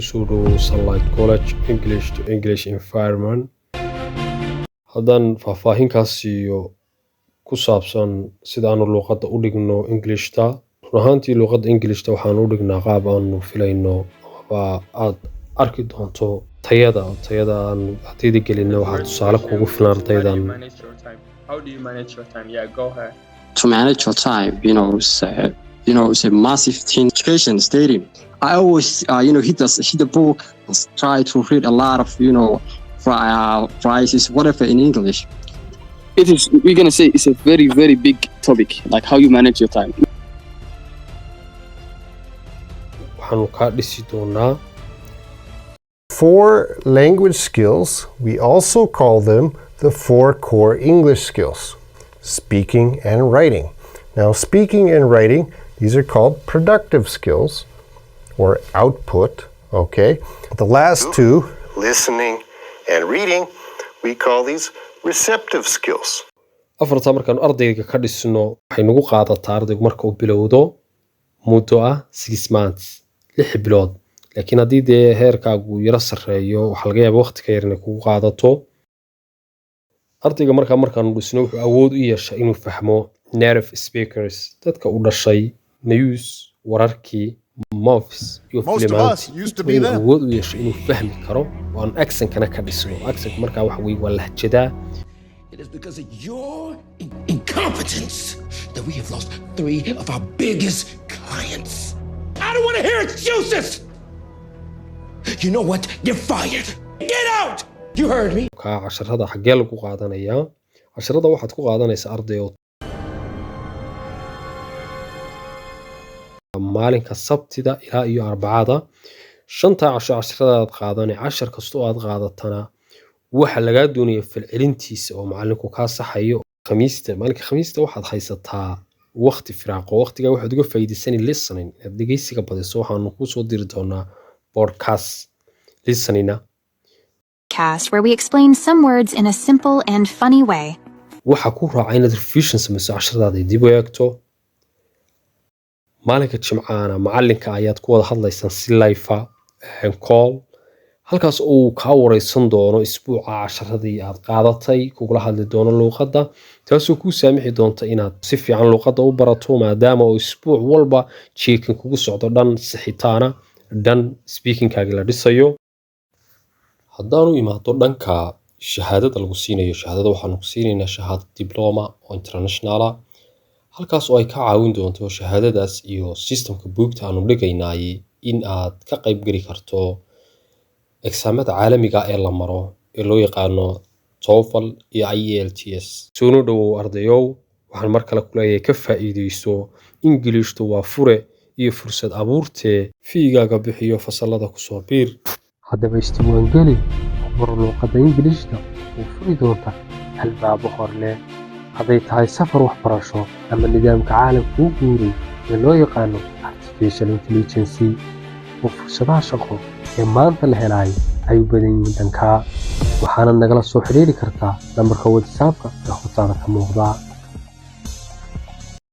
Kusoo dhawow Sunlight College English to English Environment. Haddaan faahfaahinkaas siiyo ku saabsan sida aanu luuqadda u dhigno Englishta, run ahaantii luuqadda Englishta waxaan u dhignaa qaab aanu filayno amaba aad arki doonto tayada aan ardayda gelino. Waxaa tusaale kugu filan ardaydan. Manage your time? How do you manage your time? Yeah, go ahead. To manage your time, it's a massive thing. Education stadium. I always, hit the book, try to read a lot of, phrases, whatever in English. It is, we're gonna say it's a very, very big topic, like how you manage your time. Waxaanu kaa dhisi doonaa Four language skills, we also call them the four core English skills: speaking and writing. Now, speaking and writing, these are called productive skills or output, okay? The last two, listening and reading, we call these receptive skills. Afartaa markaanu ardayga ka dhisno, waxay nagu qaadataa ardaygu marka uu bilowdo muddo ah 6 months, 6 bilood. Laakiin haddii dee heerkaagu yaro sarreeyo, waxaa laga yaaba waqti ka yar inay kugu qaadato. Ardayga markaa markaanu dhisno, wuxuu awood u yeeshaa inuu fahmo native speakers, dadka u dhashay, news, wararkii, movies iyo Most of us filimaantii used to be inuu them. awood u yeesho inuu fahmi karo oo aan accentkana ka dhisno. Accentku markaa waxa weye waa lahjadaa. It is because of your incompetence that we have lost three of our biggest clients. I don't want to hear excuses. You know what? You're fired. Get out! You heard me. Ka casharada xaggee lagu qaadanayaa? Casharada waxaad ku qaadanaysaa, ardayo, maalinka Sabtida ilaa iyo Arbacada, 5-ta casho. Casharadaad qaadanay, cashar kasta oo aad qaadatana waxa lagaa doonaya falcelintiisa oo macallinku kaa saxayo. Khamiista, maalinka Khamiista, waxaad haysataa waqti firaaqo. Waqtigaa waxaad uga faa'iidaysani listening, inaad dhegeysiga badiso. Waxaanu kuu soo diri doonaa podcast listeningna. Cast where we explain some words in a simple and funny way. Waxaa ku raaca inaad revision samayso, casharadaada dib u eegto. Maalinka Jimcaana macalinka ayaad ku wada hadlaysaan si live call, halkaas uu kaa wareysan doono isbuuca casharadii aad qaadatay, kugula hadli doono luuqadda, taasoo kuu saamixi doonta inaad si fiican luuqadda u barato, maadaama uu isbuuc walba checking kugu socdo, dhan sixitaana, dhan speakingkaagii la dhisayo. Haddaanu imaado dhanka shahaadada lagu siinayo, shahaadada waxaanu ku siinaynaa shahaado diploma oo international ah, halkaas oo ay ka caawin doonto shahaadadaas iyo systemka buugta aanu dhigaynay in aad ka qayb geli karto examada caalamiga ee la maro ee loo yaqaano TOEFL iyo IELTS. Soona dhowow, ardayow. Waxaan mar kale ku leeyahay, ka faa'iidayso. Ingiliishtu waa fure iyo fursad abuurtee. Feegaaga bixiyo, fasallada kusoo biir. Haddaba isdiiwaangeli, baro luuqadda Ingiliishta oo furi doonta albaabo hor leh, hadday tahay safar waxbarasho ama nidaamka caalamka u guuray ee loo yaqaano artificial intelligence, oo fursadaha shaqo ee maanta la helaayo ay u badan yihiin dhankaa. Waxaanaad nagala soo xiriiri kartaa lambarka WhatsAppka ee hortaada ka muuqda.